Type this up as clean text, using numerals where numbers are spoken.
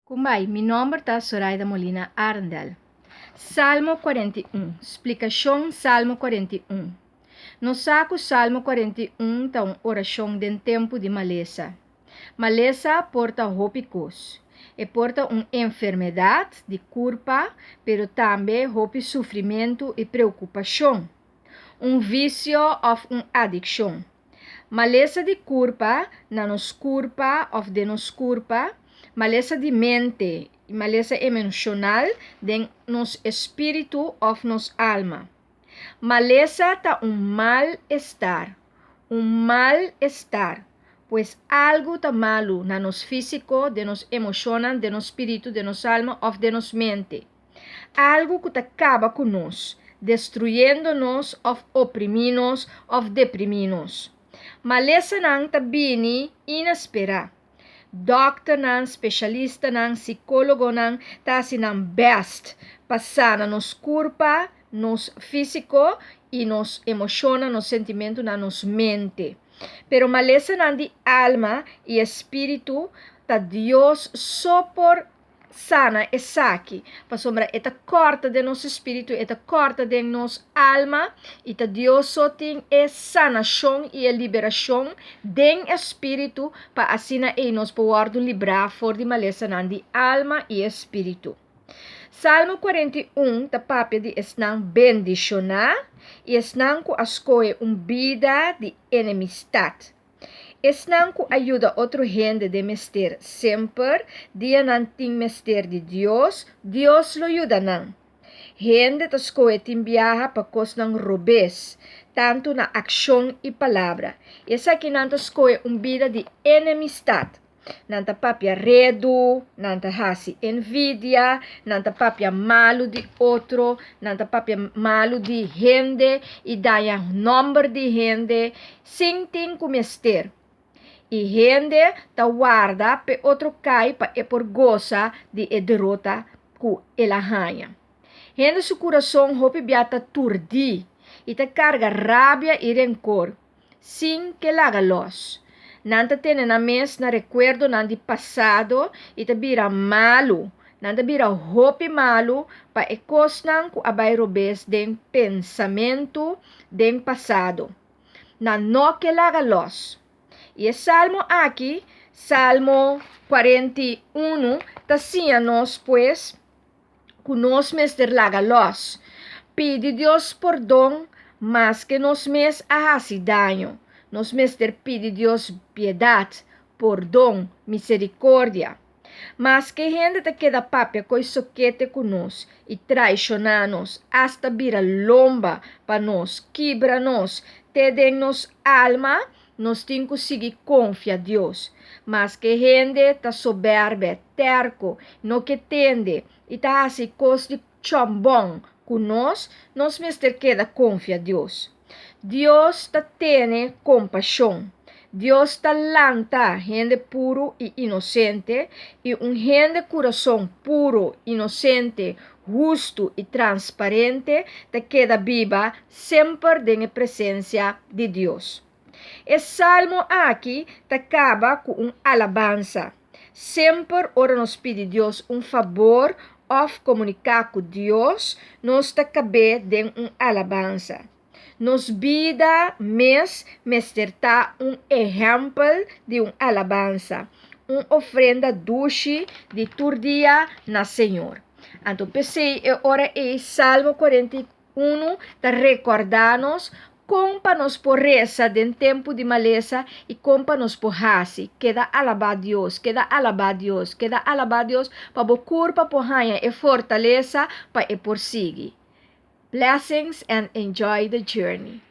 Kumbai, mi nòmber ta Soraida Molina Arendel. Salmo 41, Splikashon Salmo 41. Nos sa ku Salmo 41 ta un orashon den tempu di malesa. Malesa por ta hopi kos. E por ta un enfermedat di kurpa, pero tambe hopi sufrimentu i preokupashon. Un visio òf un adikshon. Malesa di kurpa, na nos kurpa òf den nos kurpa, malesa di mente i malesa emoshonal den nos espíritu òf nos alma. Malesa ta un mal estar, un mal estar, pues algu ta malu na nos físiko, den nos emoshonnan, den nos spiritu, den nos alma òf den nos mente. Algu ku ta kaba ku nos, destruyendo nos òf oprimí nos òf deprimí nos. Malesanan ta bini inesperá. Dòkternan, spesialistanan, sikólogonan ta hasi nan bèst pa sana nos kurpa, nos físiko i nos emoshonnan, nos sentimentunan, nos mente. Pero malesanan di alma i espíritu ta Dios so por sana esaki, pasobra e ta kòrta den nos espíritu, e ta kòrta den nos alma, i ta Dios so tin e sanashon i e liberashon den espíritu pa asina ei nos por wòrdu librá for di malesanan di alma i espíritu. Salmo 41 ta papia di esnan bendishoná i esnan ku a skohe un bida di enemistat. Esnan ku a yuda otro hende den mester semper, dia nan tin mester di Dios, Dios lo yuda nan. Hende ta skohe tin biaha pa kosnan robes, tantu na akshon i palabra. Esakinan ta skohe un bida di enemistat. Nan ta papia redu, nan ta hasi envidia, nan ta papia malu di otro, nan ta papia malu di hende i daña nòmber di hende sin tin ku mester. I hende ta warda p'e otro kai pa e por gosa di e derota ku el a haña. Hende su kurason hopi bia ta turdí i ta karga rabia i renkor. Sin ke laga los. Nan ta tene nan mes na rekuerdonan di pasado i ta bira malu. Nan ta bira hopi malu pa e kosnan ku a bai robes den pensamentu den pasado. Nan no ke laga los. I e salmo aki, Salmo 41, ta siña nos pues ku nos mester laga lòs. Pidi Dios pordon maske nos mes a hasi daño. Nos mester pidi Dios piedat, pordon, miserikordia. Maske hende ta keda papia koi sokete ku nos i traishoná nos, asta bira lomba pa nos, kibra nos te den nos alma, nos tin ku sigui konfia Dios. Maske hende ta sobèrbè, tèrko, no ke tende i ta hasi kos di chòmbòn ku nos, nos mester keda konfia Dios. Dios ta tene kompashon. Dios ta lanta hende puru i inosente, i un hende kurason puru, inosente, hustu i transparente ta keda biba semper den e presensia di Dios. E salmo aki ta kaba ku un alabansa. Semper ora nos pidi Dios un fabor òf komuniká ku Dios, nos ta kab'é den un alabansa. Nos bida mes mester ta un ehèmpel di un alabansa, un ofrenda dushi di tur dia na Señor. Anto p'esei e ora ei Salmo 41 ta rekordá nos kon pa nos por resa den tempu di malesa i kon pa nos por hasi. Keda alabá Dios, keda alabá Dios, keda alabá Dios pa bo kurpa por haña e fortalesa pa e por sigui. Blessings and enjoy the journey.